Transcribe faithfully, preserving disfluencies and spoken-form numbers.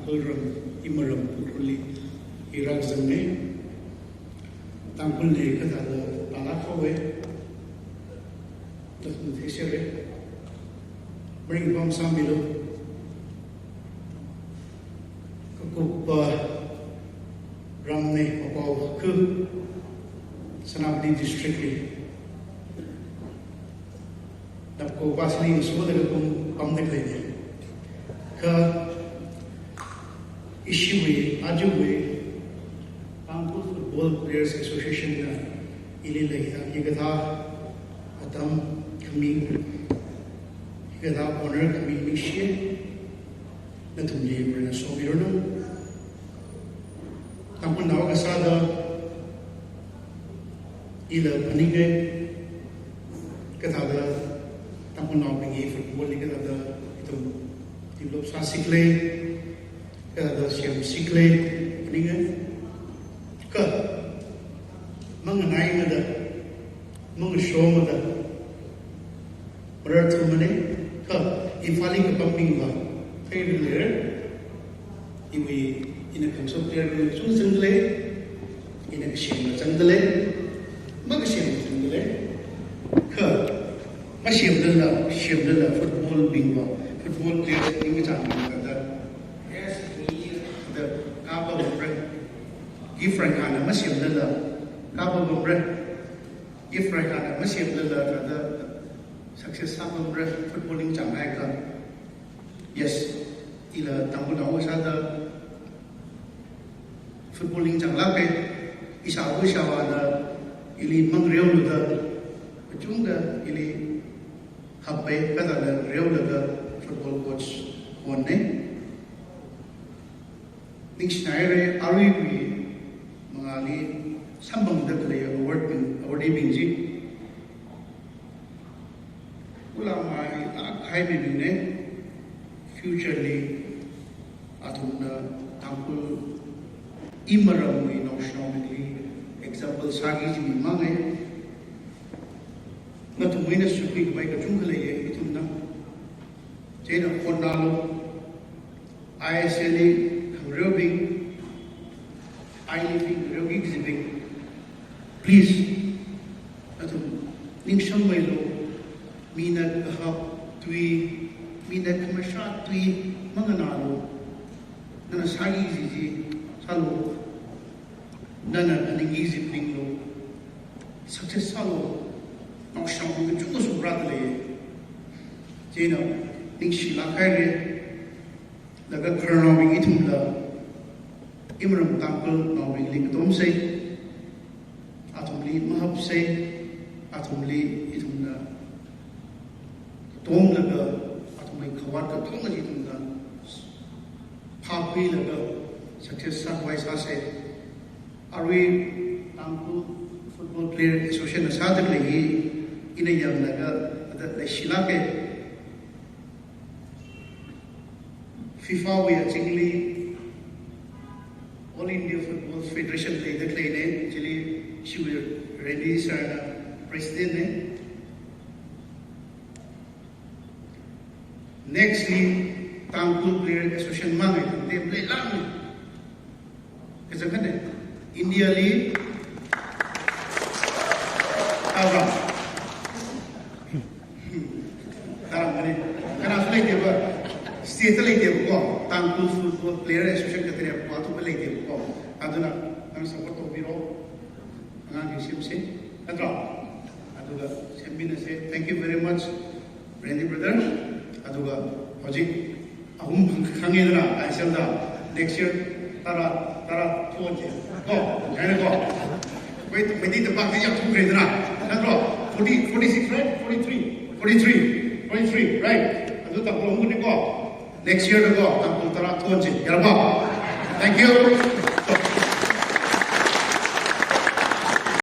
Tangkhul ram, imaram Ukhrulli irakzanga. Tangkhulna kathāda pālāk haowa, nathum theishera. Maringphā masāmilu. Kakuppa ramna, mapao khu, Senapati District li. Napko pasli sumada kakum pamda khaleina. Kha ishiwui, ajawui Tangkhul Football Players Association na ili leida, hikathā atam khami, hikathā honor khami ningshi. Nathumli Varena somiranu. Tangkhulnao akha sāda ila phaninga, kathāda Tangkhulnaobingwui football li kathāda ithum develop sāsi khala, kathāda semsi khala, phaninga. Kha manganaimada, mangashomada, mararthumana, kha Imphalli kapambingva, khairui leira, iwui, ina council player kachungkha zangdalei, ina kashemla zangdalei, makashemla zangdalei, kha masemlala, semlala football bingva, football players bing kachāng bing kathāda, yes, kathāda kapamra, if Raikhanna masemlala, kapamra, if Raikhanna masemlala kathāda success sāpamra, football ningchānghaiakha. Yes, ila Tangkhulnao sāda football ningchānglāka, ishāva ishāvāna ili mangareoluda, kachungkha ili happai, kathāda reolaga football coach honna. Ningshinaira, aruiwui mangāli samphangda khalei award bing, awardee bing chi. Ulamai akhaimibingna, future li athumna Tangkhul imaramwui naoshinaobingli example sāki kaji mimanga. Nathumwui eina sukhui khavai kachungkha leiya, ithumna. Chieina hotnalu, I S L li khangareobing, I L F li khangareoki kajibing, please, nathum ningshangmeilu, mina kahap tui, mina khamashā tui manganālu, nana sāki kaji chi sālu, nana phaningki kaji phaninglu, success sālu, naoshinaobing kachungkha sāra dalei. Chieina ningshilāk haira, laga khararnaobing ithumla, imaram Tangkhulnaobingli katomsa, athumli mahapsa, athumli ithumna katomlaga, athumwui khavāt katonga chi ithumna phākhuilaga success sākhavai sāsa. Arui Tangkhul Football Player Association na sāda khalei hi ina yanglaga, ada leishilāka. FIFA wui azingli All India Football Federation leida khaleina, chili ishiwui Randy sir na president na. Next li Tangkhul Player Association mang eina tangda maleilākmana. Kachangkhatna, India li tara. Tara mani. Khanā leideba, state leideba ko, Tangkhul Football Player Association kathara ko, athum leideba ko. Aduna, nana support tobiro. Angang hi semse. Natra? Aduga semminasa. Thank you very much, Randy brother. Aduga hojik ahum khang-, khangedana, I S L da, next year, tara, tara, two hundred. Ko, kaina ko. Wait, wait, the party yang two hundred na. Natra? Forty, forty-six, right? Forty-three. Forty-three. Forty-three, right? Adu Tangkhul ahum ni ko. Next year ko, Tangkhul tara, two hundred. Yarba. Thank you.